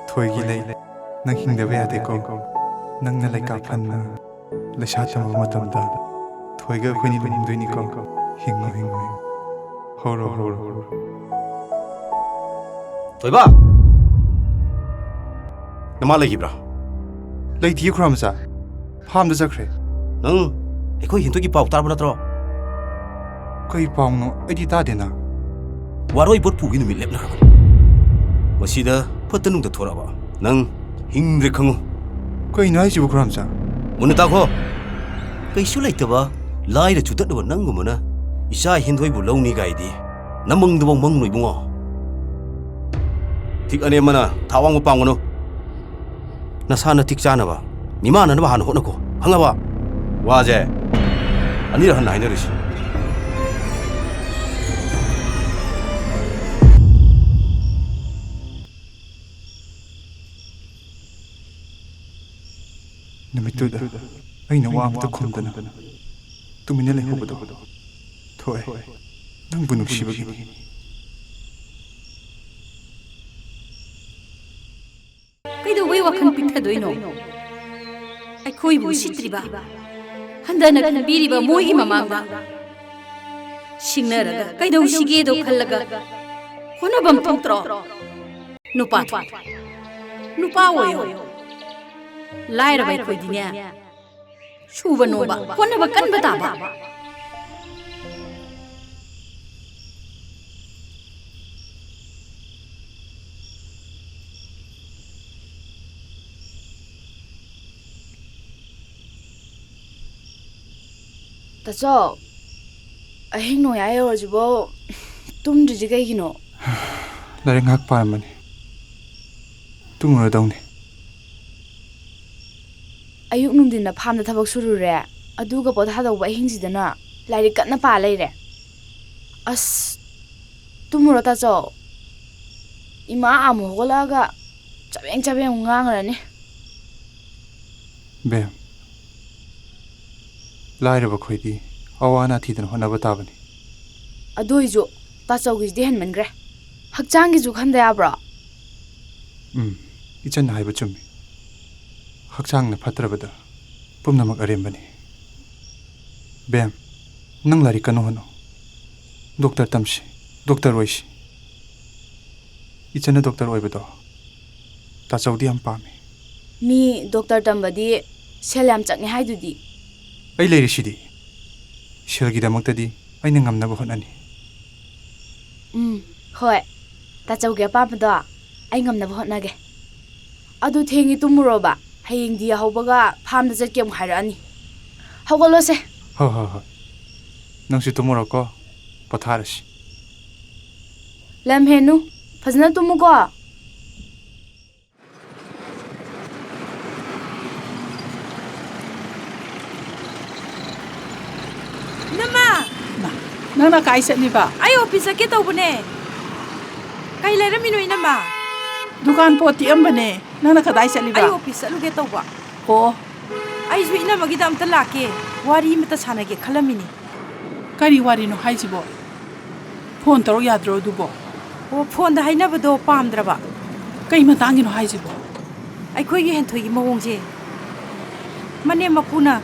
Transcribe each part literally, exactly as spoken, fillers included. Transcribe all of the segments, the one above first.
ꯊꯣꯏꯒꯤ ꯂꯩ, ꯅꯪ ꯍꯤꯡꯗꯕ ꯌꯥꯗꯦꯀꯣ꯫ ꯅꯪꯅ ꯂꯩꯀꯥ ꯐꯟꯅ ꯂꯩꯁꯥ ꯇꯝꯕ ꯃꯇꯝꯗ ꯊꯣꯏꯒ ꯑꯩꯈꯣꯏꯅꯤ ꯂꯨꯍꯣꯡꯗꯣꯏꯅꯤꯀꯣ꯫ ꯍꯤꯡꯉꯨ, ꯍꯤꯡꯉꯨ, ꯍꯤꯡꯉꯨ꯫ ꯍꯧꯔꯣ, ꯍꯧꯔꯣ, ꯍꯧꯔꯣ꯫ ꯊꯣꯏꯕ! ꯅꯃꯥ ꯂꯩꯈꯤꯕ꯭ꯔꯥ? ꯂꯩꯇꯤꯌꯦ, ꯈꯨꯔꯥꯝꯆꯥ꯫ ꯐꯥꯝꯗ ꯆꯠꯈ꯭ꯔꯦ꯫ ꯅꯪ ꯑꯩꯈꯣꯏ ꯍꯦꯟꯊꯣꯏꯒꯤ ꯄꯥꯎ ꯇꯥꯔꯕ ꯅꯠꯇ꯭ꯔꯣ? ꯀꯩ ꯄꯥꯎꯅꯣ? ꯑꯩꯗꯤ ꯇꯥꯗꯦꯅ꯫ ꯋꯥꯔꯣꯏ ꯄꯣꯠ ꯄꯨꯒꯤ ꯅꯨꯃꯤꯠ ꯂꯦꯞꯅꯈ꯭ꯔꯕꯅꯤ꯫ ꯃꯁꯤꯗ ꯐꯠꯇ ꯅꯨꯡꯗ ꯊꯣꯔꯛꯑꯕ ꯅꯪ ꯍꯤꯡꯗ꯭ꯔꯦ ꯈꯪꯉꯨ꯫ ꯀꯩꯅꯣ ꯍꯥꯏꯁꯤꯕꯨ, ꯈꯨꯔꯥꯝꯆꯥ? ꯃꯨꯟꯅ ꯇꯥꯈꯣ꯫ ꯀꯩꯁꯨ ꯂꯩꯇꯕ, ꯂꯥꯏꯔ ꯆꯨꯗꯠꯅꯕ ꯅꯪꯒꯨꯝꯕꯅ ꯏꯆꯥ ꯍꯦꯟꯊꯣꯏꯕꯨ ꯂꯧꯅꯤ ꯀꯥꯏꯗꯤ ꯅꯃꯪꯗꯐꯥꯎ ꯃꯪꯉꯣꯏ ꯏꯕꯨꯡꯉꯣ꯫ ꯊꯤꯛ ꯑꯅꯦꯝꯕꯅ ꯊꯥꯛ ꯋꯥꯡꯕ ꯄꯥꯝꯒꯅꯨ꯫ ꯅꯁꯥ ꯅꯇꯤꯛ ꯆꯥꯅꯕ, ꯃꯤꯃꯥꯟꯅꯅꯕ ꯍꯥꯟꯅ ꯍꯣꯠꯅꯈꯣ꯫ ꯈꯪꯉꯕ? ꯋꯥꯁꯦ ꯑꯅꯤꯔꯛ ꯍꯟꯅ ꯍꯥꯏꯅꯔꯨꯁꯤ꯫ ꯅꯨꯃꯤꯠꯇꯨꯗ ꯑꯩꯅ ꯋꯥ ꯑꯃꯇ ꯈꯨꯝꯗꯅ ꯇꯨꯃꯤꯟꯅ ꯂꯩꯍꯧꯕꯗꯣ, ꯊꯣꯏ, ꯅꯪꯕꯨ ꯅꯨꯡꯁꯤꯕꯒꯤꯅꯤ꯫ ꯀꯩꯗꯧꯕꯩ ꯋꯥꯈꯜ ꯄꯤꯛꯊꯗꯣꯏꯅꯣ? ꯑꯩꯈꯣꯏꯕꯨ ꯎꯁꯤꯠꯇ꯭ꯔꯤꯕ, ꯍꯟꯊꯅ ꯈꯟꯕꯤꯔꯤꯕ ꯃꯣꯏꯒꯤ ꯃꯃꯥꯡꯗ ꯁꯤꯡꯅꯔꯒ ꯀꯩꯗꯧꯁꯤꯒꯦꯗꯣ ꯈꯜꯂꯒ ꯍꯣꯠꯅꯐꯝ ꯊꯣꯛꯇ꯭ꯔꯣ? ꯅꯨꯄꯥ ꯊꯣꯛ-, ꯅꯨꯄꯥ ꯑꯣꯏꯌꯣ꯫ ꯂꯥꯏꯔꯕ ꯑꯩꯈꯣꯏꯗꯤꯅꯦ, ꯁꯨꯕ ꯅꯣꯝꯕ, ꯍꯣꯠꯅꯕ ꯀꯟꯕ ꯇꯥꯕ꯫ ꯇꯥꯆꯧ, ꯑꯍꯤꯡ ꯅꯣꯡꯌꯥꯏ ꯌꯧꯔꯁꯤꯕꯣ ꯇꯨꯝꯗ꯭ꯔꯤꯁꯤ ꯀꯩꯒꯤꯅꯣ? ꯂꯥꯏꯔꯤꯛ ꯉꯥꯏꯍꯥꯛ ꯄꯥꯔꯝꯕꯅꯤ꯫ ꯇꯨꯝꯃꯨꯔꯗꯧꯅꯤ꯫ ꯑꯌꯨꯛ ꯅꯨꯡꯊꯤꯟꯅ ꯐꯥꯝꯗ ꯊꯕꯛ ꯁꯨꯔꯨꯔꯦ, ꯑꯗꯨꯒ ꯄꯣꯊꯥꯗꯧꯕ ꯑꯍꯤꯡꯁꯤꯗꯅ ꯂꯥꯏꯔꯤꯛ ꯀꯟꯅ ꯄꯥ ꯂꯩꯔꯦ꯫ ꯑꯁ, ꯇꯨꯝꯃꯨꯔꯣ ꯇꯥꯆꯧ꯫ ꯏꯃꯥ ꯑꯃꯨꯛ ꯍꯧꯒꯠꯂꯛꯑꯒ ꯆꯕꯦꯡ ꯆꯕꯦꯡ ꯑꯃꯨꯛ ꯉꯥꯡꯉꯔꯅꯤ꯫ ꯕꯦꯝ, ꯂꯥꯏꯔꯕ ꯑꯩꯈꯣꯏꯗꯤ ꯑꯋꯥ ꯑꯅꯥ ꯊꯤꯗꯅ ꯍꯣꯠꯅꯕ ꯇꯥꯕꯅꯤ꯫ ꯑꯗꯨ ꯑꯣꯏꯁꯨ ꯇꯥꯆꯧꯒꯤꯁꯤꯗꯤ ꯍꯦꯟꯃꯟꯈ꯭ꯔꯦ꯫ ꯍꯛꯆꯥꯡꯒꯤꯁꯨ ꯈꯟꯗ ꯌꯥꯕ꯭ꯔꯣ? ꯎꯝ, ꯏꯆꯟꯅ ꯍꯥꯏꯕ ꯆꯨꯝꯃꯤ꯫ ꯍꯛꯆꯥꯡꯅ ꯐꯠꯇ꯭ꯔꯕꯗ ꯄꯨꯝꯅꯃꯛ ꯑꯔꯦꯝꯕꯅꯤ꯫ ꯕꯦꯝ, ꯅꯪ ꯂꯥꯏꯔꯤꯛ ꯀꯟꯅ ꯍꯣꯠꯅꯧ꯫ ꯗꯣꯛꯇꯔ ꯇꯝꯁꯤ, ꯗꯣꯛꯇꯔ ꯑꯣꯏꯁꯤ꯫ ꯏꯆꯟꯅ ꯗꯣꯛꯇꯔ ꯑꯣꯏꯕꯗꯣ ꯇꯥꯆꯧꯗꯤ ꯌꯥꯝ ꯄꯥꯝꯃꯤ꯫ ꯃꯤ ꯗꯣꯛꯇꯔ ꯇꯝꯕꯗꯤ ꯁꯦꯜ ꯌꯥꯝ ꯆꯪꯉꯦ ꯍꯥꯏꯗꯨꯗꯤ꯫ ꯑꯩ ꯂꯩꯔꯤꯁꯤꯗꯤ꯫ ꯁꯦꯜꯒꯤꯗꯃꯛꯇꯗꯤ ꯑꯩꯅ ꯉꯝꯅꯕ ꯍꯣꯠꯅꯅꯤ꯫ ꯎꯝ, ꯍꯣꯏ꯫ ꯇꯥꯆꯧꯒꯤ ꯑꯄꯥꯝꯕꯗꯣ ꯑꯩ ꯉꯝꯅꯕ ꯍꯣꯠꯅꯒꯦ꯫ ꯑꯗꯨ ꯊꯦꯡꯉꯤ ꯇꯨꯝꯃꯨꯔꯣꯕ꯫ ꯍꯌꯦꯡꯗꯤ ꯌꯥꯍꯧꯕꯒ ꯐꯥꯝꯗ ꯆꯠꯀꯦ ꯑꯃꯨꯛ ꯍꯥꯏꯔꯛꯑꯅꯤ꯫ ꯍꯧꯒꯠꯂꯣꯁꯦ꯫ ꯍꯣꯏ, ꯍꯣꯏ, ꯍꯣꯏ꯫ ꯅꯪꯁꯨ ꯇꯨꯝꯃꯨꯔꯣꯀꯣ꯫ ꯄꯣꯊꯥꯔꯁꯤ꯫ ꯂꯝ ꯍꯦꯟꯅꯨ꯫ ꯐꯖꯅ ꯇꯨꯝꯃꯨꯀꯣ꯫ ꯏꯅꯝꯃ! ꯃꯥ, ꯅꯪꯅ ꯀꯥꯏ ꯆꯠꯂꯤꯕ? ꯑꯩ ꯑꯣꯐꯤꯁ ꯆꯠꯀꯦ ꯇꯧꯕꯅꯦ꯫ ꯀꯩ ꯂꯩꯔꯝꯃꯤꯅꯣ, ꯏꯅꯝꯃ? ꯗꯨꯀꯥꯟ ꯄꯣꯠ ꯇꯤꯛꯑꯝꯕꯅꯦ꯫ ꯅꯪꯅ ꯀꯗꯥꯏ ꯆꯠꯂꯤꯕ? ꯑꯩ ꯑꯣꯐꯤꯁ ꯆꯠꯂꯨꯒꯦ ꯇꯧꯕ꯫ ꯑꯣ꯫ ꯑꯩꯁꯨ ꯏꯅꯝꯃꯒꯤꯗ ꯑꯝꯇ ꯂꯥꯛꯀꯦ, ꯋꯥꯔꯤ ꯑꯃꯇ ꯁꯥꯟꯅꯒꯦ ꯈꯜꯂꯝꯃꯤꯅꯤ꯫ ꯀꯔꯤ ꯋꯥꯔꯤꯅꯣ ꯍꯥꯏꯁꯤꯕꯣ? ꯐꯣꯟ ꯇꯧꯔꯛ ꯌꯥꯗ꯭ꯔꯣ ꯑꯗꯨꯕꯣ? ꯑꯣ, ꯐꯣꯟꯗ ꯍꯥꯏꯅꯕꯗꯣ ꯄꯥꯝꯗ꯭ꯔꯕ꯫ ꯀꯩ ꯃꯇꯥꯡꯒꯤꯅꯣ ꯍꯥꯏꯁꯤꯕꯣ? ꯑꯩꯈꯣꯏꯒꯤ ꯍꯦꯟꯊꯣꯏꯒꯤ ꯃꯑꯣꯡꯁꯦ ꯃꯅꯦꯝ ꯃꯀꯨꯅ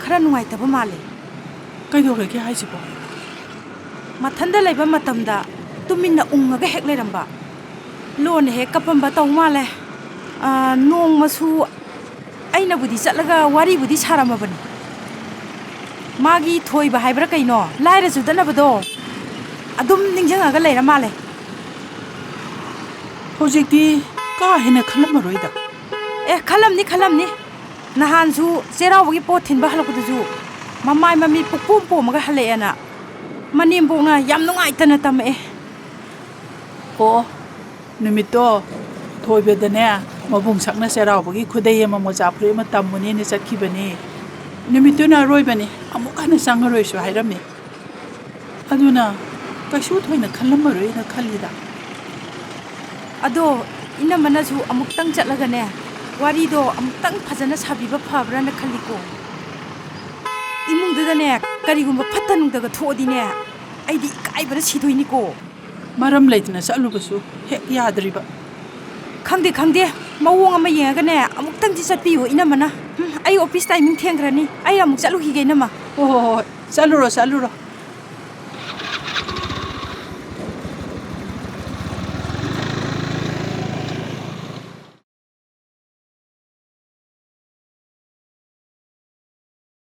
ꯈꯔ ꯅꯨꯡꯉꯥꯏꯇꯕ ꯃꯥꯜꯂꯦ꯫ ꯀꯩꯗꯧꯔꯒꯦ ꯍꯥꯏꯁꯤꯕꯣ? ꯃꯊꯟꯗ ꯂꯩꯕ ꯃꯇꯝꯗ ꯇꯨꯃꯤꯟꯅ ꯎꯪꯉꯒ ꯍꯦꯛ ꯂꯩꯔꯝꯕ, ꯂꯣꯟꯅ ꯍꯦꯛ ꯀꯞꯄꯝꯕ ꯇꯧ ꯃꯥꯜꯂꯦ꯫ ꯑꯥ, ꯅꯣꯡꯃꯁꯨ ꯑꯩꯅꯕꯨꯗꯤ ꯆꯠꯂꯒ ꯋꯥꯔꯤꯕꯨꯗꯤ ꯁꯥꯔꯝꯃꯕꯅꯤ꯫ ꯃꯥꯒꯤ ꯊꯣꯏꯕ ꯍꯥꯏꯕ꯭ꯔꯥ ꯀꯩꯅꯣ, ꯂꯥꯏꯔ ꯆꯨꯗꯅꯕꯗꯣ, ꯑꯗꯨꯝ ꯅꯤꯡꯁꯤꯡꯉꯒ ꯂꯩꯔ ꯃꯥꯜꯂꯦ꯫ ꯍꯧꯖꯤꯛꯇꯤ ꯀꯥ ꯍꯦꯟꯅ ꯈꯜꯂꯝꯃꯔꯣꯏꯗ꯫ ꯑꯦ, ꯈꯜꯂꯝꯅꯤ, ꯈꯜꯂꯝꯅꯤ꯫ ꯅꯍꯥꯟꯁꯨ ꯆꯩꯔꯥꯎꯕꯒꯤ ꯄꯣꯠ ꯊꯤꯟꯕ ꯍꯜꯂꯛꯄꯗꯨꯁꯨ ꯃꯃꯥꯏ ꯃꯃꯤꯠ ꯄꯨꯛꯄꯣꯝ ꯄꯣꯝꯃꯒ ꯍꯜꯂꯛꯑꯦꯅ ꯃꯅꯦꯝꯕꯣꯛꯅ ꯌꯥꯝ ꯅꯨꯡꯉꯥꯏꯇꯅ ꯇꯝꯃꯛꯑꯦ꯫ ꯑꯣ, ꯅꯨꯃꯤꯠꯇꯣ ꯊꯣꯏꯕꯗꯅꯦ, ꯃꯕꯨꯡ ꯁꯛꯅ ꯆꯩꯔꯥꯎꯕꯒꯤ ꯈꯨꯗꯩ ꯑꯃ, ꯃꯣꯖꯥ ꯐꯨꯔꯤꯠ ꯑꯃ ꯇꯝꯃꯨꯅꯦꯅ ꯆꯠꯈꯤꯕꯅꯤ꯫ ꯅꯨꯃꯤꯠꯇꯨꯅ ꯑꯔꯣꯏꯕꯅꯤ, ꯑꯃꯨꯛ ꯍꯟꯅ ꯆꯪꯉꯔꯣꯏꯁꯨ ꯍꯥꯏꯔꯝꯃꯤ꯫ ꯑꯗꯨꯅ ꯀꯩꯁꯨ ꯊꯣꯏꯅ ꯈꯜꯂꯝꯃꯔꯣꯏꯅ ꯈꯜꯂꯤꯗ꯫ ꯑꯗꯣ ꯏꯅꯝꯃꯅꯁꯨ ꯑꯃꯨꯛꯇꯪ ꯆꯠꯂꯒꯅꯦ, ꯋꯥꯔꯤꯗꯣ ꯑꯃꯨꯛꯇꯪ ꯐꯖꯅ ꯁꯥꯕꯤꯕ ꯐꯕ꯭ꯔꯥꯅ ꯈꯜꯂꯤꯀꯣ꯫ ꯏꯃꯨꯡꯗꯨꯗꯅꯦ, ꯀꯔꯤꯒꯨꯝꯕ ꯐꯠꯇ ꯅꯨꯡꯗꯒ ꯊꯣꯛꯑꯗꯤꯅꯦ, ꯑꯩꯗꯤ ꯏꯀꯥꯏꯕꯅ ꯁꯤꯗꯣꯏꯅꯤꯀꯣ꯫ ꯃꯔꯝ ꯂꯩꯇꯅ ꯆꯠꯂꯨꯕꯁꯨ ꯍꯦꯛ ꯌꯥꯗ꯭ꯔꯤꯕ꯫ ꯈꯪꯗꯦ, ꯈꯪꯗꯦ꯫ ꯃꯑꯣꯡ ꯑꯃ ꯌꯦꯡꯉꯒꯅꯦ, ꯑꯃꯨꯛꯇꯪꯗꯤ ꯆꯠꯄꯤꯌꯨ, ꯏꯅꯝꯃꯅ꯫ ꯎꯝ, ꯑꯩ office timing ꯊꯦꯡꯈ꯭ꯔꯅꯤ꯫ ꯑꯩ ꯑꯃꯨꯛ ꯆꯠꯂꯨꯈꯤꯒꯦ, ꯏꯅꯝꯃ꯫ ꯍꯣ, ꯍꯣ, ꯍꯣꯏ꯫ ꯆꯠꯂꯨꯔꯣ, ꯆꯠꯂꯨꯔꯣ꯫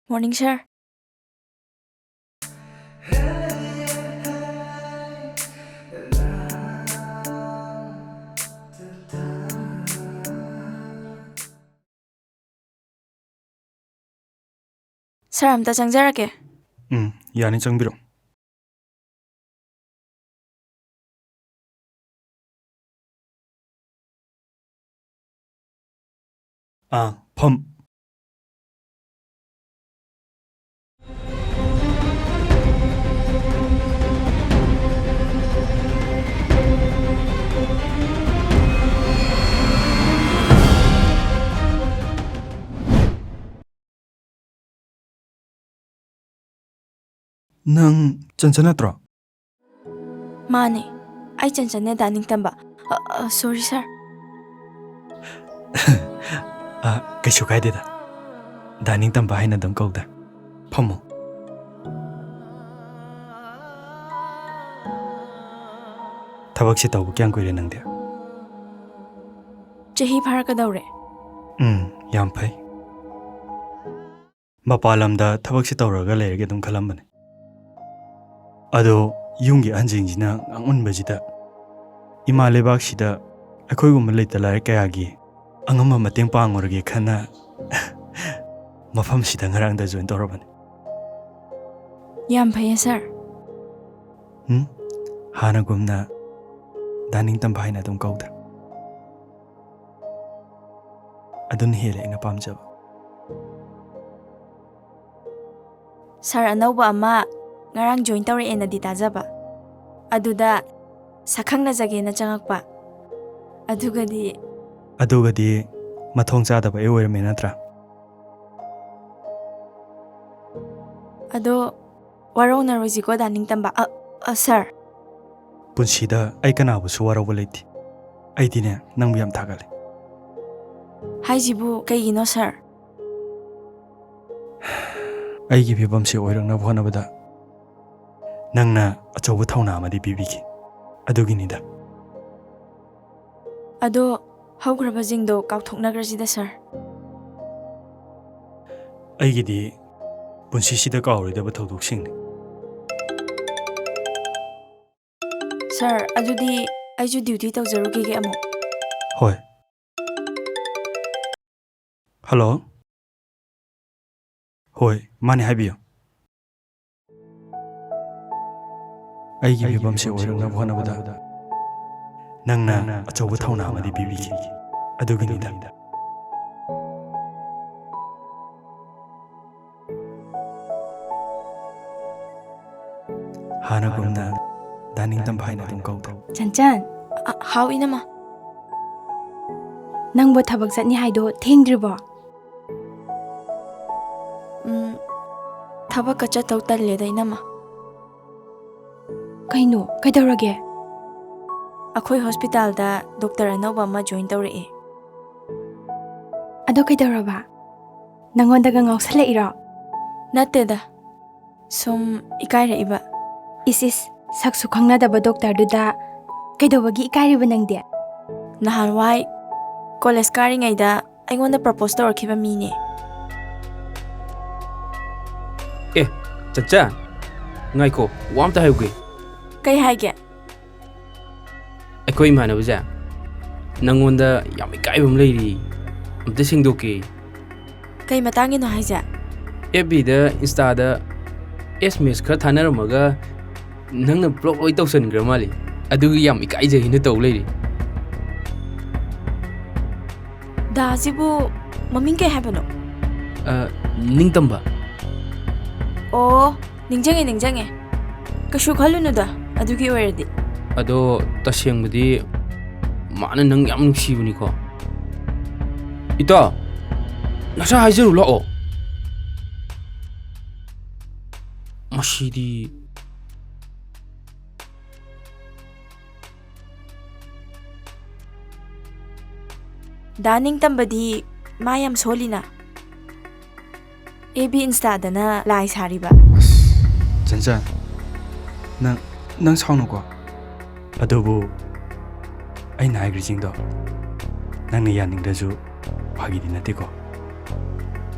Morning, sir. Sir, ꯑꯝꯇ ꯆꯪꯖꯔꯛꯀꯦ꯫ ꯎꯝ, ꯌꯥꯅꯤ, ꯆꯪꯕꯤꯔꯣ꯫ ꯑꯥ, ꯐꯝ꯫ ꯅꯪ ꯆꯟꯆꯟ ꯅꯠꯇ꯭ꯔꯣ? ꯃꯥꯅꯦ, ꯑꯩ ꯆꯟꯆꯟꯅꯦ, ꯗꯥ ꯅꯤꯡꯇꯝꯕ꯫ ꯑ, ꯑ, sorry, sir꯫ ꯑ, ꯀꯩꯁꯨ ꯀꯥꯏꯗꯦꯗ꯫ ꯗꯥ ꯅꯤꯡꯇꯝꯕ ꯍꯥꯏꯅ ꯑꯗꯨꯝ ꯀꯧꯗ꯫ ꯐꯝꯃꯣ꯫ ꯊꯕꯛꯁꯦ ꯇꯧꯕ ꯀꯌꯥꯝ ꯀꯨꯏꯔꯦ ꯅꯪꯗꯤ? ꯆꯍꯤ ꯐꯥꯔꯛꯀꯗꯧꯔꯦ꯫ ꯎꯝ, ꯌꯥꯝ ꯐꯩ꯫ ꯃꯄꯥꯟ ꯂꯝꯗ ꯊꯕꯛꯁꯦ ꯇꯧꯔꯒ ꯂꯩꯔꯒꯦ ꯑꯗꯨꯝ ꯈꯜꯂꯝꯕꯅꯦ꯫ ꯑꯗꯣ ꯌꯨꯝꯒꯤ ꯑꯍꯟꯁꯤꯡꯁꯤꯅ ꯉꯥꯡꯃꯟꯕꯁꯤꯗ, ꯏꯃꯥ ꯂꯩꯕꯥꯛꯁꯤꯗ ꯑꯩꯈꯣꯏꯒꯨꯝꯕ ꯂꯩꯇ ꯂꯥꯏꯔ ꯀꯌꯥꯒꯤ ꯑꯉꯝꯕ ꯃꯇꯦꯡ ꯄꯥꯡꯉꯨꯔꯒꯦ ꯈꯟꯅ ꯃꯐꯝꯁꯤꯗ ꯉꯔꯥꯡꯗ join ꯇꯧꯔꯕꯅꯦ꯫ ꯌꯥꯝ ꯐꯩꯌꯦ, sir꯫ ꯎꯝ? ꯍꯥꯟꯅꯒꯨꯝꯅ ꯗꯥ ꯅꯤꯡꯇꯝꯕ ꯍꯥꯏꯅ ꯑꯗꯨꯝ ꯀꯧꯗ꯫ ꯑꯗꯨꯅ ꯍꯦꯜꯂꯦ ꯑꯩꯅ ꯄꯥꯝꯖꯕ꯫ Sir ꯑꯅꯧꯕ ꯑꯃ ꯉꯔꯥꯡ join ꯇꯧꯔꯛꯑꯦꯅꯗꯤ ꯇꯥꯖꯕ꯫ ꯑꯗꯨꯗ ꯁꯛꯈꯪꯅꯖꯒꯦꯅ ꯆꯪꯉꯛꯄ꯫ ꯑꯗꯨꯒꯗꯤ ꯑꯗꯨꯒꯗꯤ ꯃꯊꯣꯡ ꯆꯥꯗꯕ ꯑꯩ ꯑꯣꯏꯔꯝꯃꯦ ꯅꯠꯇ꯭ꯔꯥ? ꯑꯗꯣ ꯋꯥꯔꯧꯅꯔꯣꯏꯁꯤꯀꯣ, ꯗꯥ ꯅꯤꯡꯇꯝꯕ꯫ ꯑ, ꯑ, sir꯫ ꯄꯨꯟꯁꯤꯗ ꯑꯩ ꯀꯅꯥꯕꯨꯁꯨ ꯋꯥꯔꯧꯕ ꯂꯩꯇꯦ꯫ ꯑꯩꯗꯤꯅꯦ, ꯅꯪꯕꯨ ꯌꯥꯝ ꯊꯥꯒꯠꯂꯦ꯫ ꯍꯥꯏꯁꯤꯕꯨ ꯀꯩꯒꯤꯅꯣ, ꯁꯥꯔ? ꯑꯩꯒꯤ ꯐꯤꯕꯝꯁꯤ ꯑꯣꯏꯔꯛꯅꯕ ꯍꯣꯠꯅꯕꯗ ꯅꯪꯅ ꯑꯆꯧꯕ ꯊꯧꯅꯥ ꯑꯃꯗꯤ ꯄꯤꯕꯤꯈꯤ꯫ ꯑꯗꯨꯒꯤꯅꯤꯗ꯫ ꯑꯗꯣ ꯍꯧꯈ꯭ꯔꯕꯁꯤꯡꯗꯣ ꯀꯥꯎꯊꯣꯛꯅꯈ꯭ꯔꯁꯤꯗ, ꯁꯥꯔ꯫ ꯑꯩꯒꯤꯗꯤ ꯄꯨꯟꯁꯤꯁꯤꯗ ꯀꯥꯎꯔꯣꯏꯗꯕ ꯊꯧꯗꯣꯛꯁꯤꯡꯅꯤ꯫ ꯁꯥꯔ, ꯑꯗꯨꯗꯤ ꯑꯩꯁꯨ ꯗ꯭ꯌꯨꯇꯤ ꯇꯧꯖꯔꯨꯈꯤꯒꯦ ꯑꯃꯨꯛ꯫ ꯍꯣꯏ꯫ ꯍꯜꯂꯣ꯫ ꯍꯣꯏ, ꯃꯥꯅꯦ, ꯍꯥꯏꯕꯤꯌꯨ꯫ ꯑꯩꯒꯤ ꯐꯤꯕꯝꯁꯦ ꯑꯣꯏꯔꯛꯅꯕ ꯍꯣꯠꯅꯕꯗ ꯅꯪꯅ ꯑꯆꯧꯕ ꯊꯧꯅꯥ ꯑꯃꯗꯤ ꯄꯤꯕꯤꯈꯤ꯫ ꯑꯗꯨꯒꯤꯅꯤꯗ꯫ ꯍꯥꯟꯅꯒꯨꯝꯅ ꯗꯥ ꯅꯤꯡꯇꯝꯕ ꯍꯥꯏꯅ ꯑꯗꯨꯝ ꯀꯧꯗ꯭ꯔꯣ? ꯆꯟꯆꯟ꯫ ꯑ, ꯍꯥꯎ, ꯏꯅꯝꯃ꯫ ꯅꯪꯕꯨ ꯊꯕꯛ ꯆꯠꯅꯤ ꯍꯥꯏꯗꯣ ꯊꯦꯡꯗ꯭ꯔꯤꯕꯣ? ꯎꯝ, ꯊꯕꯛꯀ ꯆꯠꯇꯧ ꯇꯜꯂꯦꯗ, ꯏꯅꯝꯃ꯫ ꯀꯩꯅꯣ? ꯀꯩꯗꯧꯔꯒꯦ? ꯑꯩꯈꯣꯏ ꯍꯣꯁꯄꯤꯇꯥꯜꯗ ꯗꯣꯛꯇꯔ ꯑꯅꯧꯕ ꯑꯃ ꯖꯣꯏꯟ ꯇꯧꯔꯛꯑꯦ꯫ ꯑꯗꯣ ꯀꯩꯗꯧꯔꯕ? ꯅꯪꯉꯣꯟꯗꯒ ꯉꯥꯎꯁꯜꯂꯛꯏꯔꯣ? ꯅꯠꯇꯦꯗ, ꯁꯨꯝ ꯏꯀꯥꯏꯔꯛꯏꯕ꯫ ꯏꯁ ꯏꯁ, ꯁꯛꯁꯨ ꯈꯪꯅꯗꯕ ꯗꯣꯛꯇꯔꯗꯨꯗ ꯀꯩꯗꯧꯕꯒꯤ ꯏꯀꯥꯏꯔꯤꯕ ꯅꯪꯗꯤ? ꯅꯍꯥꯟꯋꯥꯏ ꯀꯣꯂꯦꯖ ꯀꯥꯔꯤꯉꯩꯗ ꯑꯩꯉꯣꯟꯗ ꯄ꯭ꯔꯄꯣꯁ ꯇꯧꯔꯛꯈꯤꯕ ꯃꯤꯅꯦ꯫ ꯑꯦ, ꯆꯟꯆꯟ, ꯉꯥꯏꯈꯣ, ꯋꯥ ꯑꯝꯇ ꯍꯥꯏꯍꯧꯒꯦ꯫ ꯀꯩ ꯍꯥꯏꯒꯦ? ꯑꯩꯈꯣꯏ ꯏꯃꯥꯟꯅꯕꯁꯦ ꯅꯪꯉꯣꯟꯗ ꯌꯥꯝ ꯏꯀꯥꯏꯕ ꯑꯃ ꯂꯩꯔꯤ, ꯑꯝꯇ ꯁꯦꯡꯗꯣꯛꯀꯦ꯫ ꯀꯩ ꯃꯇꯥꯡꯒꯤꯅꯣ ꯍꯥꯏꯁꯦ? ꯑꯦꯐ ꯕꯤꯗ, ꯏꯟꯁꯇꯥꯗ ꯑꯦꯁ ꯃꯦꯁ ꯈꯔ ꯊꯥꯅꯔꯝꯃꯒ ꯅꯪꯅ ꯕ꯭ꯂꯣꯛ ꯂꯣꯏ ꯇꯧꯁꯟꯈ꯭ꯔ ꯃꯥꯜꯂꯦ꯫ ꯑꯗꯨꯒꯤ ꯌꯥꯝ ꯏꯀꯥꯏꯖꯩꯅ ꯇꯧ ꯂꯩꯔꯤ꯫ ꯗꯥꯁꯤꯕꯨ ꯃꯃꯤꯡ ꯀꯩ ꯍꯥꯏꯕꯅꯣ? ꯑ, ꯅꯤꯡꯇꯝꯕ꯫ ꯑꯣ, ꯅꯤꯡꯖꯪꯉꯦ, ꯅꯤꯡꯖꯪꯉꯦ꯫ ꯀꯩꯁꯨ ꯈꯜꯂꯨꯅꯨꯗ, ꯑꯗꯨꯒꯤ ꯑꯣꯏꯔꯗꯤ꯫ ꯑꯗꯣ ꯇꯁꯦꯡꯕꯗꯤ ꯃꯥꯅ ꯅꯪ ꯌꯥꯝ ꯅꯨꯡꯁꯤꯕꯅꯤꯀꯣ꯫ ꯏꯇꯥꯎ, ꯅꯁꯥ ꯍꯥꯏꯖꯔꯨ ꯂꯥꯛꯑꯣ꯫ ꯃꯁꯤꯗꯤ꯫ ꯗꯥ ꯅꯤꯡꯇꯝꯕꯗꯤ ꯃꯥ ꯌꯥꯝ ꯁꯣꯜꯂꯤꯅ꯫ ꯑꯦꯐ ꯕꯤ Instaꯗꯅ ꯂꯥꯏ ꯁꯥꯔꯤꯕ꯫ ꯑꯁ, ꯆꯟꯆꯟ, ꯅꯪ, ꯅꯪ ꯁꯥꯎꯅꯨꯀꯣ꯫ ꯑꯗꯨꯕꯨ ꯑꯩꯅ ꯍꯥꯏꯈ꯭ꯔꯤꯁꯤꯡꯗꯣ ꯅꯪꯅ ꯌꯥꯅꯤꯡꯗ꯭ꯔꯁꯨ ꯐꯥꯒꯤꯗꯤ ꯅꯠꯇꯦꯀꯣ꯫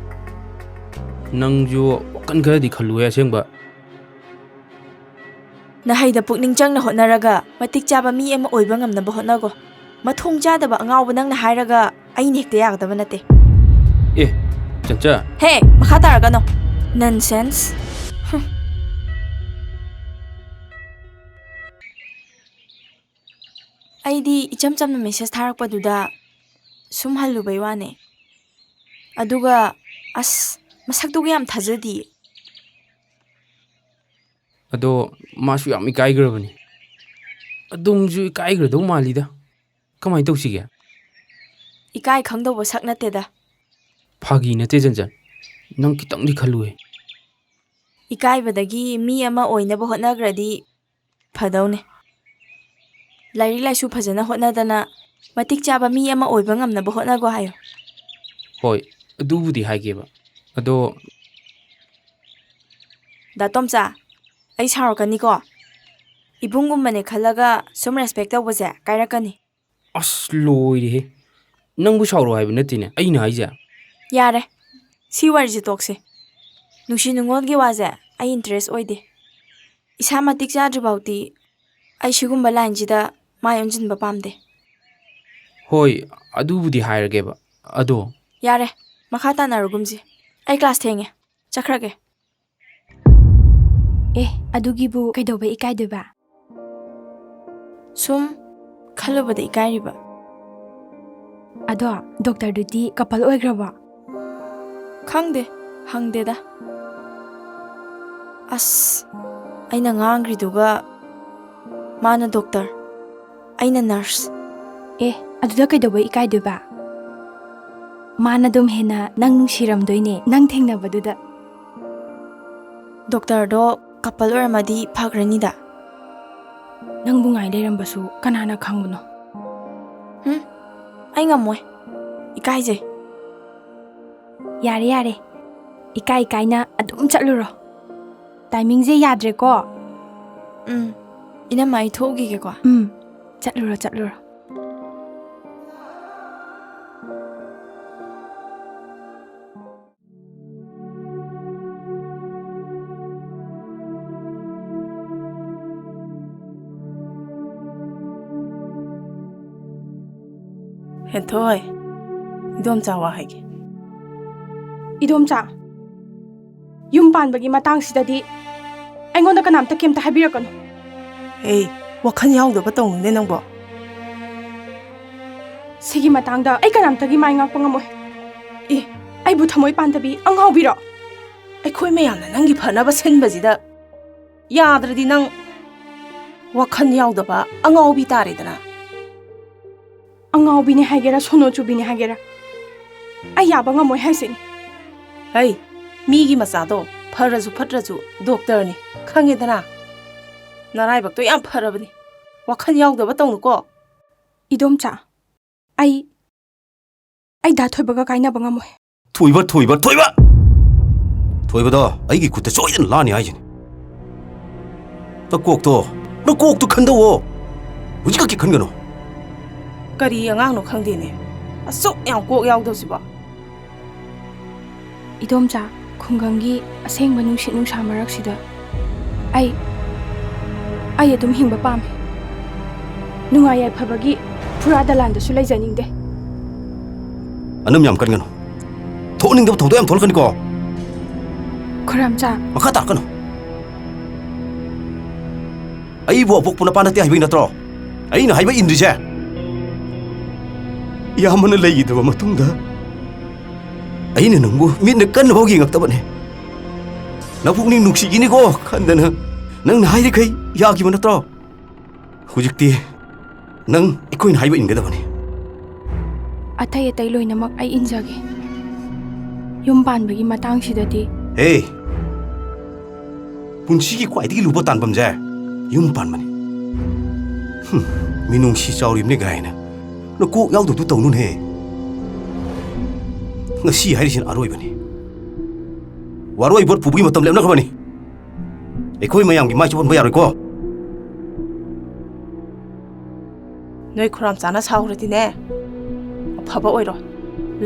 ꯅꯪꯁꯨ ꯋꯥꯈꯜ ꯈꯔꯗꯤ ꯈꯜꯂꯨꯍꯦ ꯑꯁꯦꯡꯕ꯫ ꯅꯍꯩꯗ ꯄꯨꯛꯅꯤꯡ ꯆꯪꯅ ꯍꯣꯠꯅꯔꯒ ꯃꯇꯤꯛ ꯆꯥꯕ ꯃꯤ ꯑꯃ ꯑꯣꯏꯕ ꯉꯝꯅꯕ ꯍꯣꯠꯅꯒꯣ꯫ ꯃꯊꯣꯡ ꯆꯥꯗꯕ ꯑꯉꯥꯎꯕ ꯅꯪꯅ ꯍꯥꯏꯔꯒ ꯑꯩꯅ ꯍꯦꯛꯇ ꯌꯥꯒꯗꯕ ꯅꯠꯇꯦ꯫ ꯑꯦ, ꯆꯟꯆꯟ꯫ ꯍꯦ, ꯃꯈꯥ ꯇꯥꯔꯛꯀꯅꯣ꯫ Nonsense꯫ ꯍꯨꯝ꯫ ꯑꯩꯗꯤ ꯏꯆꯝ ꯆꯝꯅ message ꯊꯥꯔꯛꯄꯗꯨꯗ ꯁꯨꯝ ꯍꯜꯂꯨꯕꯩ ꯋꯥꯅꯦ꯫ ꯑꯗꯨꯒ, ꯑꯁ, ꯃꯁꯛꯇꯨꯒ ꯌꯥꯝ ꯊꯥꯖꯗꯤꯌꯦ꯫ ꯑꯗꯣ ꯃꯥꯁꯨ ꯌꯥꯝ ꯏꯀꯥꯏꯈ꯭ꯔꯕꯅꯤ꯫ ꯑꯗꯣꯝꯁꯨ ꯏꯀꯥꯏꯈ꯭ꯔꯗꯧ ꯃꯥꯜꯂꯤꯗ꯫ ꯀꯃꯥꯏꯅ ꯇꯧꯁꯤꯒꯦ? ꯏꯀꯥꯏ ꯈꯪꯗꯧꯕ ꯁꯛ ꯅꯠꯇꯦꯗ꯫ ꯐꯥꯒꯤ ꯅꯠꯇꯦ, ꯆꯟꯆꯟ꯫ ꯅꯪ ꯈꯤꯇꯪꯗꯤ ꯈꯜꯂꯨꯍꯦ꯫ ꯏꯀꯥꯏꯕꯗꯒꯤ ꯃꯤ ꯑꯃ ꯑꯣꯏꯅꯕ ꯍꯣꯠꯅꯈ꯭ꯔꯗꯤ ꯐꯗꯧꯅꯦ꯫ ꯂꯥꯏꯔꯤꯛ ꯂꯥꯏꯁꯨ ꯐꯖꯅ ꯍꯣꯠꯅꯗꯅ ꯃꯇꯤꯛ ꯆꯥꯕ ꯃꯤ ꯑꯃ ꯑꯣꯏꯕ ꯉꯝꯅꯕ ꯍꯣꯠꯅꯒꯣ ꯍꯥꯏꯌꯣ꯫ ꯍꯣꯏ, ꯑꯗꯨꯕꯨꯗꯤ ꯍꯥꯏꯒꯦꯕ꯫ ꯑꯗꯣ, ꯗꯥ ꯇꯣꯝꯆꯥ, ꯑꯩ ꯁꯥꯎꯔꯛꯀꯅꯤꯀꯣ꯫ ꯏꯕꯨꯡꯒꯨꯝꯕꯅꯦ ꯈꯜꯂꯒ ꯁꯨꯝ respect ꯇꯧꯕꯁꯦ ꯀꯥꯏꯔꯛꯀꯅꯤ꯫ ꯑꯁ, ꯂꯣꯏꯔꯦꯍꯦ꯫ ꯅꯪꯕꯨ ꯁꯥꯎꯔꯣ ꯍꯥꯏꯕ ꯅꯠꯇꯦꯅꯦ ꯑꯩꯅ ꯍꯥꯏꯁꯦ꯫ ꯌꯥꯔꯦ, ꯁꯤ ꯋꯥꯔꯤꯁꯦ ꯇꯣꯛꯁꯦ꯫ ꯅꯨꯡꯁꯤ ꯅꯨꯡꯉꯣꯜꯒꯤ ꯋꯥꯁꯦ ꯑꯩ interest ꯑꯣꯏꯗꯦ꯫ ꯏꯁꯥ ꯃꯇꯤꯛ ꯆꯥꯗ꯭ꯔꯤꯐꯥꯎꯗꯤ ꯑꯩ ꯁꯤꯒꯨꯝꯕ lineꯁꯤꯗ ꯃꯥꯏ ꯑꯣꯟꯁꯤꯟꯕ ꯄꯥꯝꯗꯦ꯫ ꯍꯣꯏ, ꯑꯗꯨꯕꯨꯗꯤ ꯍꯥꯏꯔꯒꯦꯕ꯫ ꯑꯗꯣ꯫ ꯌꯥꯔꯦ, ꯃꯈꯥ ꯇꯥꯅꯔꯒꯨꯝꯁꯤ꯫ ꯑꯩ class ꯊꯦꯡꯉꯦ, ꯆꯠꯈ꯭ꯔꯒꯦ꯫ ꯑꯦ, ꯑꯗꯨꯒꯤꯕꯨ ꯀꯩꯗꯧꯕ ꯏꯀꯥꯏꯗꯣꯏꯕ? ꯁꯨꯝ ꯈꯜꯂꯨꯕꯗ ꯏꯀꯥꯏꯔꯤꯕ꯫ ꯑꯗꯣ, doctorꯗꯨꯗꯤ couple ꯑꯣꯏꯈ꯭ꯔꯕꯣ? ꯈꯪꯗꯦ, ꯍꯪꯗꯦꯗ꯫ ꯑꯁ, ꯑꯩꯅ ꯉꯥꯡꯈ꯭ꯔꯤꯗꯨꯒ ꯃꯥꯅ doctor, ꯑꯩꯅ nurse꯫ ꯑꯦ, ꯑꯗꯨꯗ ꯀꯩꯗꯧꯕ ꯏꯀꯥꯏꯗꯣꯏꯕ? ꯃꯥꯅ ꯑꯗꯨꯝ ꯍꯦꯟꯅ ꯅꯪ ꯅꯨꯡꯁꯤꯔꯝꯗꯣꯏꯅꯦ, ꯅꯪ ꯊꯦꯡꯅꯕꯗꯨꯗ꯫ Doctorꯗꯣ couple ꯑꯣꯏꯔꯝꯃꯗꯤ ꯐꯈ꯭ꯔꯅꯤꯗ꯫ ꯅꯪꯕꯨ ꯉꯥꯏ ꯂꯩꯔꯝꯕꯁꯨ ꯀꯅꯥꯅ ꯈꯪꯕꯅꯣ? ꯍꯨꯝ, ꯑꯩ ꯉꯝꯃꯣꯏ꯫ ꯏꯀꯥꯏꯖꯩ꯫ ꯌꯥꯔꯦ, ꯌꯥꯔꯦ꯫ ꯏꯀꯥꯏ ꯏꯀꯥꯏꯅ ꯑꯗꯨꯝ ꯆꯠꯂꯨꯔꯣ꯫ ꯇꯥꯏꯃꯤꯡꯁꯦ ꯌꯥꯗ꯭ꯔꯦꯀꯣ꯫ ꯎꯝ꯫ ꯏꯅꯝꯃ, ꯑꯩ ꯊꯣꯛꯎꯈꯤꯒꯦꯀꯣ꯫ ꯎꯝ꯫ ꯆꯠꯂꯨꯔꯣ, ꯆꯠꯂꯨꯔꯣ꯫ ꯍꯦꯟꯊꯣꯏ, ꯏꯗꯣꯝꯆꯥ ꯋꯥ ꯍꯥꯏꯒꯦ꯫ ꯏꯗꯣꯝꯆꯥ, ꯌꯨꯝ ꯄꯥꯟꯕꯒꯤ ꯃꯇꯥꯡꯁꯤꯗꯗꯤ ꯑꯩꯉꯣꯟꯗ ꯀꯅꯥꯝꯇ ꯀꯩꯝꯇ ꯍꯥꯏꯕꯤꯔꯛꯀꯅꯨ꯫ ꯑꯦ, ꯋꯥꯈꯜ ꯌꯥꯎꯗꯕ ꯇꯧꯅꯨꯅꯦ ꯅꯪꯕꯣ꯫ ꯁꯤꯒꯤ ꯃꯇꯥꯡꯗ ꯑꯩ ꯀꯅꯥꯝꯇꯒꯤ ꯃꯥꯏ ꯉꯥꯛꯄ ꯉꯝꯃꯣꯏ꯫ ꯑꯦ, ꯑꯩꯕꯨ ꯊꯃꯣꯏ ꯄꯥꯟꯗꯕꯤ ꯑꯉꯥꯎꯕꯤꯔꯣ? ꯑꯩꯈꯣꯏ ꯃꯌꯥꯝꯅ ꯅꯪꯒꯤ ꯐꯅꯕ ꯁꯤꯟꯕꯁꯤꯗ ꯌꯥꯗ꯭ꯔꯗꯤ ꯅꯪ ꯋꯥꯈꯜ ꯌꯥꯎꯗꯕ ꯑꯉꯥꯎꯕꯤ ꯇꯥꯔꯦꯗꯅ꯫ ꯑꯉꯥꯎꯕꯤꯅꯦ ꯍꯥꯏꯒꯦꯔꯥ, ꯁꯣꯅꯣ ꯆꯨꯕꯤꯅꯦ ꯍꯥꯏꯒꯦꯔꯥ, ꯑꯩ ꯌꯥꯕ ꯉꯝꯃꯣꯏ ꯍꯥꯏꯁꯤꯅꯤ꯫ ꯍꯩ, ꯃꯤꯒꯤ ꯃꯆꯥꯗꯣ ꯐꯔꯁꯨ ꯐꯠꯇ꯭ꯔꯁꯨ ꯗꯣꯛꯇꯔꯅꯤ, ꯈꯪꯉꯦꯗꯅ꯫ ꯅꯔꯥꯏꯕꯛꯇꯣ ꯌꯥꯝ ꯐꯔꯕꯅꯤ꯫ ꯋꯥꯈꯜ ꯌꯥꯎꯗꯕ ꯇꯧꯅꯨꯀꯣ꯫ ꯏꯗꯣꯝꯆꯥ, ꯑꯩ, ꯑꯩ ꯗꯥ ꯊꯣꯏꯕꯒ ꯀꯥꯏꯅꯕ ꯉꯝꯃꯣꯏ꯫ ꯊꯣꯏꯕ, ꯊꯣꯏꯕ, ꯊꯣꯏꯕ! ꯊꯣꯏꯕꯗꯣ ꯑꯩꯒꯤ ꯈꯨꯠꯇ ꯁꯣꯏꯗꯅ ꯂꯥꯅꯤ ꯍꯥꯏꯁꯤꯅꯤ꯫ ꯅꯀꯣꯛꯇꯣ, ꯅꯀꯣꯛꯇꯣ ꯈꯟꯗꯧꯋꯣ꯫ ꯍꯧꯖꯤꯛꯈꯛꯀꯤ ꯈꯟꯒꯅꯨ꯫ ꯀꯔꯤ ꯑꯉꯥꯡꯅꯣ ꯈꯪꯗꯦꯅꯦ, ꯑꯁꯨꯛ ꯌꯥꯝ ꯀꯣꯛ ꯌꯥꯎꯗꯧꯁꯤꯕꯣ꯫ ꯏꯗꯣꯝꯆꯥ, ꯈꯨꯡꯒꯪꯒꯤ ꯑꯁꯦꯡꯕ ꯅꯨꯡꯁꯤꯠ ꯅꯨꯡꯁꯥ ꯃꯔꯛꯁꯤꯗ ꯑꯩ, ꯑꯩ ꯑꯗꯨꯝ ꯍꯤꯡꯕ ꯄꯥꯝꯃꯤ꯫ ꯅꯨꯡꯉꯥꯏ ꯌꯥꯏꯐꯕꯒꯤ ꯐꯨꯔꯥ ꯗꯂꯥꯟꯗꯁꯨ ꯂꯩꯖꯅꯤꯡꯗꯦ꯫ ꯑꯅꯝ ꯌꯥꯝ ꯀꯟꯒꯅꯨ꯫ ꯊꯣꯛꯅꯤꯡꯗꯕ ꯊꯧꯗꯣꯛ ꯌꯥꯝ ꯊꯣꯛꯂꯛꯀꯅꯤꯀꯣ꯫ ꯈꯨꯔꯥꯝꯆꯥ꯫ ꯃꯈꯥ ꯇꯥꯔꯛꯀꯅꯨ꯫ ꯑꯩꯕꯨ ꯑꯄꯣꯛꯄ ꯅꯄꯥ ꯅꯠꯇꯦ ꯍꯥꯏꯕꯒꯤ ꯅꯠꯇ꯭ꯔꯣ ꯑꯩꯅ ꯍꯥꯏꯕ ꯏꯟꯗ꯭ꯔꯤꯁꯦ? ꯏꯌꯥꯝꯕꯅ ꯂꯩꯈꯤꯗ꯭ꯔꯕ ꯃꯇꯨꯡꯗ ꯑꯩꯅ ꯅꯪꯕꯨ ꯃꯤꯠꯅ ꯀꯟꯅꯐꯥꯎ ꯌꯦꯡꯉꯛꯇꯕꯅꯦ꯫ ꯅꯄꯨꯛꯅꯤꯡ ꯅꯨꯡꯁꯤꯈꯤꯅꯤꯀꯣ ꯈꯟꯗꯅ ꯅꯪꯅ ꯍꯥꯏꯔꯤꯈꯩ ꯌꯥꯈꯤꯕ ꯅꯠꯇ꯭ꯔꯣ? ꯍꯧꯖꯤꯛꯇꯤ ꯅꯪ ꯑꯩꯈꯣꯏꯅ ꯍꯥꯏꯕ ꯏꯟꯒꯗꯕꯅꯤ꯫ ꯑꯇꯩ ꯑꯇꯩ ꯂꯣꯏꯅꯃꯛ ꯑꯩ ꯏꯟꯖꯒꯦ꯫ ꯌꯨꯝ ꯄꯥꯟꯕꯒꯤ ꯃꯇꯥꯡꯁꯤꯗꯗꯤ꯫ ꯍꯦ! ꯄꯨꯟꯁꯤꯒꯤ ꯈ꯭ꯋꯥꯏꯗꯒꯤ ꯂꯨꯕ ꯇꯥꯟꯐꯝꯁꯦ ꯌꯨꯝ ꯄꯥꯟꯕꯅꯤ꯫ ꯍꯨꯝ, ꯃꯤꯅꯨꯡꯁꯤ ꯆꯥꯎꯔꯤꯕꯅꯤ ꯀꯥꯏꯅ ꯅꯀꯣꯛ ꯌꯥꯎꯗꯕꯗꯨ ꯇꯧꯅꯨꯅꯦ꯫ ꯉꯁꯤ ꯍꯥꯏꯔꯤꯁꯤꯅ ꯑꯔꯣꯏꯕꯅꯤ꯫ ꯋꯥꯔꯣꯏ ꯄꯣꯠ ꯄꯨꯕꯒꯤ ꯃꯇꯝ ꯂꯦꯞꯅꯈ꯭ꯔꯕꯅꯤ꯫ ꯑꯩꯈꯣꯏ ꯃꯌꯥꯝꯒꯤ ꯃꯥꯏ ꯆꯣꯞꯍꯟꯕ ꯌꯥꯔꯣꯏꯀꯣ꯫ ꯅꯣꯏ ꯈꯨꯔꯥꯝꯆꯥꯅ ꯁꯥꯎꯈ꯭ꯔꯗꯤꯅꯦ, ꯑꯐꯕ ꯑꯣꯏꯔꯣꯏ꯫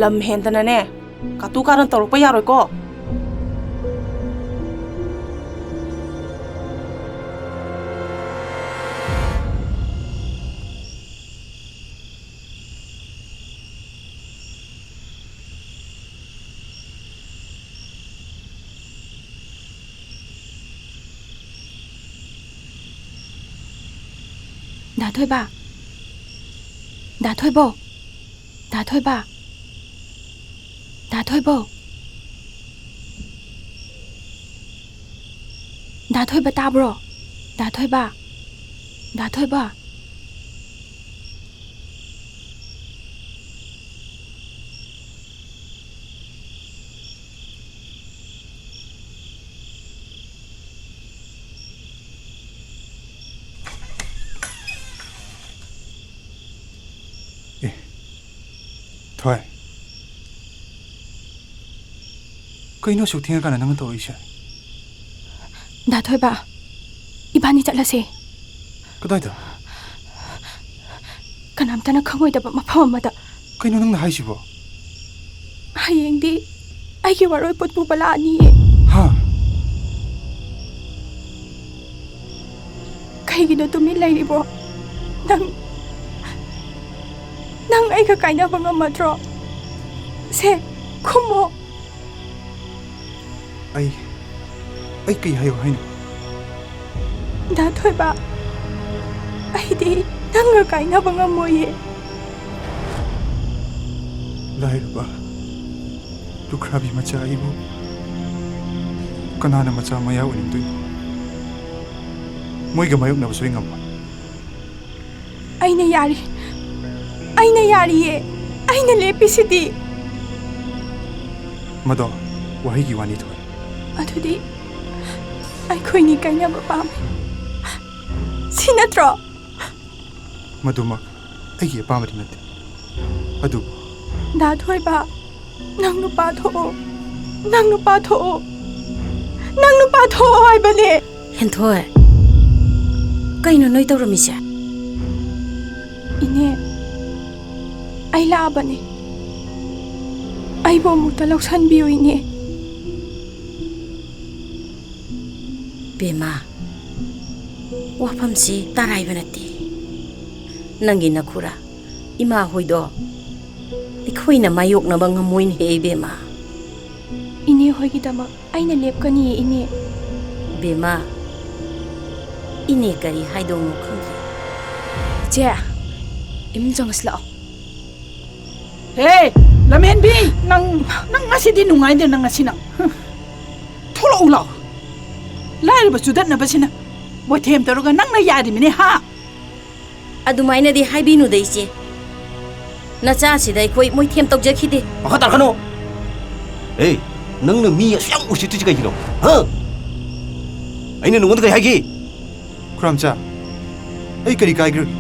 ꯂꯝ ꯍꯦꯟꯗꯅꯅꯦ, ꯀꯥꯇꯨ ꯀꯥꯔꯟ ꯇꯧꯔꯛꯄ ꯌꯥꯔꯣꯏꯀꯣ꯫ ꯗꯥ ꯊꯣꯏꯕ꯫ ꯗꯥ ꯊꯣꯏꯕꯧ꯫ ꯗꯥ ꯊꯣꯏꯕ꯫ ꯗꯥ ꯊꯣꯏꯕꯧ꯫ ꯗꯥ ꯊꯣꯏꯕ ꯇꯥꯕ꯭ꯔꯣ? ꯗꯥ ꯊꯣꯏꯕ꯫ ꯗꯥ ꯊꯣꯏꯕ꯫ ꯑꯦ, ꯊꯣꯏ꯫ ꯀꯩꯅꯣ ꯑꯁꯨꯛ ꯊꯦꯡꯉꯀꯥꯟꯗ ꯅꯪꯅ ꯇꯧꯔꯛꯏꯁꯦ? ꯗꯥ ꯊꯣꯏꯕ, ꯏꯕꯥꯅꯤ ꯆꯠꯂꯁꯦ꯫ ꯀꯗꯥꯏꯗ? ꯀꯅꯥꯝꯇꯅ ꯈꯪꯉꯣꯏꯗꯕ ꯃꯐꯝ ꯑꯃꯗ꯫ ꯀꯩꯅꯣ ꯅꯪꯅ ꯍꯥꯏꯁꯤꯕꯣ? ꯍꯌꯦꯡꯗꯤ ꯑꯩꯒꯤ ꯋꯥꯔꯣꯏ ꯄꯣꯠ ꯄꯨꯕ ꯂꯥꯛꯑꯅꯤꯌꯦ꯫ ꯍꯥ? ꯀꯩꯒꯤꯅꯣ ꯇꯨꯃꯤꯟ ꯂꯩꯔꯤꯕꯣ? ꯅꯪ, ꯅꯪ ꯑꯩꯒ ꯀꯥꯏꯅꯕ ꯉꯝꯃꯗ꯭ꯔꯣ? ꯁꯦ, ꯈꯨꯝꯃꯣ꯫ ꯑꯩ, ꯑꯩ ꯀꯩ ꯍꯥꯏꯌꯨ ꯍꯥꯏꯅꯣ? ꯗꯥ ꯊꯣꯏꯕ, ꯑꯩꯗꯤ ꯅꯪꯒ ꯀꯥꯏꯅꯕ ꯉꯝꯃꯣꯏꯌꯦ꯫ ꯂꯥꯏꯔꯕ ꯂꯨꯈ꯭ꯔꯥꯕꯤ ꯃꯆꯥ ꯑꯩꯕꯨ ꯀꯅꯥꯅ ꯃꯆꯥ ꯃꯌꯥ ꯑꯣꯏꯅꯤꯡꯗꯣꯏꯅꯣ? ꯃꯣꯏꯒ ꯃꯥꯌꯣꯛꯅꯕꯁꯨ ꯑꯩ ꯉꯝꯃꯣꯏ꯫ ꯑꯩꯅ ꯌꯥꯔꯤ꯫ ꯑꯩꯅ ꯌꯥꯔꯤꯌꯦ꯫ ꯑꯩꯅ ꯂꯦꯞꯄꯤꯁꯤꯗꯤ꯫ ꯃꯗꯣ ꯋꯥꯍꯩꯒꯤ ꯋꯥꯅꯤ, ꯊꯣꯏ꯫ ꯑꯗꯨꯗꯤ ꯑꯩꯈꯣꯏꯅꯤ ꯀꯥꯏꯅꯕ ꯄꯥꯝꯃꯤ꯫ ꯁꯤ ꯅꯠꯇ꯭ꯔꯣ? ꯃꯗꯨꯃꯛ ꯑꯩꯒꯤ ꯑꯄꯥꯝꯕꯗꯤ ꯅꯠꯇꯦ꯫ ꯑꯗꯨꯕꯨ ꯗꯥ ꯊꯣꯏꯕ, ꯅꯪ ꯅꯨꯄꯥ ꯊꯣꯛꯑꯣ꯫ ꯅꯪ ꯅꯨꯄꯥ ꯊꯣꯛꯑꯣ꯫ ꯅꯪ ꯅꯨꯄꯥ ꯊꯣꯛꯑꯣ ꯍꯥꯏꯕꯅꯦ꯫ ꯍꯦꯟꯊꯣꯏ, ꯀꯩꯅꯣ ꯅꯣꯏ ꯇꯧꯔꯝꯃꯤꯁꯦ? ꯏꯅꯦ, ꯑꯩ ꯂꯥꯛꯑꯕꯅꯦ꯫ ꯑꯩꯕꯨ ꯑꯃꯨꯛꯇ ꯂꯧꯁꯟꯕꯤꯌꯨ, ꯏꯅꯦ꯫ ꯕꯦꯝꯃ, ꯋꯥꯐꯝꯁꯤ ꯇꯥꯔꯥꯏꯕ ꯅꯠꯇꯦ꯫ ꯅꯪꯒꯤ ꯅꯈꯨꯔꯥ ꯏꯃꯥ ꯍꯣꯏꯗꯣ ꯑꯩꯈꯣꯏꯅ ꯃꯥꯌꯣꯛꯅꯕ ꯉꯝꯃꯣꯏꯅꯦꯍꯦ, ꯏꯕꯦꯝꯃ꯫ ꯏꯅꯦ ꯍꯣꯏꯒꯤꯗꯃꯛ ꯑꯩꯅ ꯂꯦꯞꯀꯅꯤꯌꯦ, ꯏꯅꯦ꯫ ꯕꯦꯝꯃ, ꯏꯅꯦ ꯀꯔꯤ ꯍꯥꯏꯗꯧꯅꯣ ꯈꯪꯗ꯭ꯔꯦ꯫ ꯏꯆꯦ, ꯏꯃꯨꯡ ꯆꯪꯉꯁꯤ ꯂꯥꯛꯑꯣ꯫ ꯍꯦ, ꯂꯝꯍꯦꯟꯕꯤ! ꯅꯪ, ꯅꯪ ꯉꯁꯤꯗꯤ ꯅꯨꯡꯉꯥꯏꯗꯦ, ꯅꯪ ꯉꯁꯤ ꯅꯪ꯫ ꯍꯨꯝ꯫ ꯊꯣꯛꯂꯛꯎ ꯂꯥꯛꯑꯣ꯫ ꯂꯥꯏꯔꯕ ꯆꯨꯗꯠꯅꯕꯁꯤꯅ ꯃꯣꯏꯊꯦꯝ ꯇꯧꯔꯒ ꯅꯪꯅ ꯌꯥꯔꯤꯃꯤꯅꯦ, ꯍꯥ? ꯑꯗꯨꯃꯥꯏꯅꯗꯤ ꯍꯥꯏꯕꯤꯅꯨꯗ, ꯏꯆꯦ꯫ ꯅꯆꯥꯁꯤꯗ ꯑꯩꯈꯣꯏ ꯃꯣꯏꯊꯦꯝ ꯇꯧꯖꯈꯤꯗꯦ꯫ ꯃꯈꯥ ꯇꯥꯔꯛꯀꯅꯨ꯫ ꯑꯦ, ꯅꯪꯅ ꯃꯤ ꯑꯁꯨꯛ ꯌꯥꯝ ꯎꯁꯤꯠꯇ꯭ꯔꯤꯁꯤ ꯀꯩꯒꯤꯅꯣ? ꯍꯥ? ꯑꯩꯅ ꯅꯉꯣꯟꯗ ꯀꯩ ꯍꯥꯏꯒꯦ? ꯈꯨꯔꯥꯝꯆꯥ, ꯑꯩ ꯀꯔꯤ ꯀꯥꯏꯈ꯭ꯔꯒꯦ?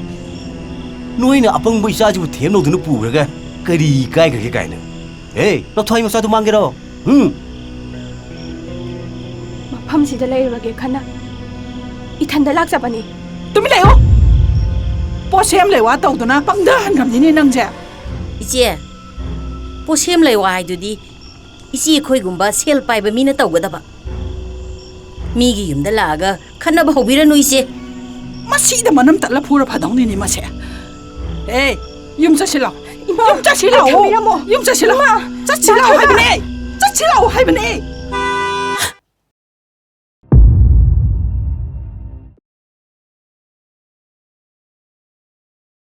ꯅꯣꯏꯅ ꯑꯄꯪꯕ ꯏꯆꯥꯁꯤꯕꯨ ꯊꯦꯝ ꯂꯧꯗꯨꯅ ꯄꯨꯈ꯭ꯔꯒ ꯀꯔꯤ ꯀꯥꯏꯈ꯭ꯔꯒꯦ ꯀꯥꯏꯅ? ꯑꯦ, ꯂꯧꯊꯣꯛ ꯃꯆꯥꯗꯨ ꯃꯥꯡꯒꯦꯔꯣ? ꯍꯨꯝ? ꯃꯐꯝꯁꯤꯗ ꯂꯩꯔꯨꯔꯒꯦ ꯈꯟꯅ ꯏꯊꯟꯗ ꯂꯥꯛꯆꯕꯅꯤ꯫ ꯇꯨꯃꯤꯟ ꯂꯩꯌꯨ! ꯄꯣꯠꯁꯦꯝ ꯂꯩꯋꯥ ꯇꯧꯗꯨꯅ ꯄꯪꯊꯍꯟꯈ꯭ꯔꯕꯅꯤꯅꯦ ꯅꯪꯁꯦ꯫ ꯏꯆꯦ, ꯄꯣꯠꯁꯦꯝ ꯂꯩꯋꯥ ꯍꯥꯏꯗꯨꯗꯤ ꯏꯆꯦ ꯑꯩꯈꯣꯏꯒꯨꯝꯕ ꯁꯦꯜ ꯄꯥꯏꯕ ꯃꯤꯅ ꯇꯧꯒꯗꯕ꯫ ꯃꯤꯒꯤ ꯌꯨꯝꯗ ꯂꯥꯛꯑꯒ ꯈꯠꯅꯕ ꯍꯧꯕꯤꯔꯅꯨ, ꯏꯆꯦ꯫ ꯃꯁꯤꯗ ꯃꯅꯝ ꯇꯠꯂ ꯐꯨꯔ ꯐꯗꯧꯅꯤꯅꯦ ꯃꯁꯦ꯫ ꯑꯦ, ꯌꯨꯝ ꯆꯠꯁꯤ ꯂꯥꯛꯑꯣ꯫ ꯏꯃꯥ, ꯌꯨꯝ ꯆꯠꯁꯤ ꯑꯩ ꯂꯥꯛꯑꯣ꯫ ꯊꯝꯕꯤꯔꯝꯃꯣ꯫ ꯌꯨꯝ ꯆꯠꯁꯤ ꯂꯥꯛꯑꯣ꯫ ꯏꯃꯥ, ꯍꯥꯏꯕꯅꯦ꯫ ꯆꯠꯁꯤ ꯂꯥꯛꯑꯣ ꯍꯥꯏꯕꯅꯦ꯫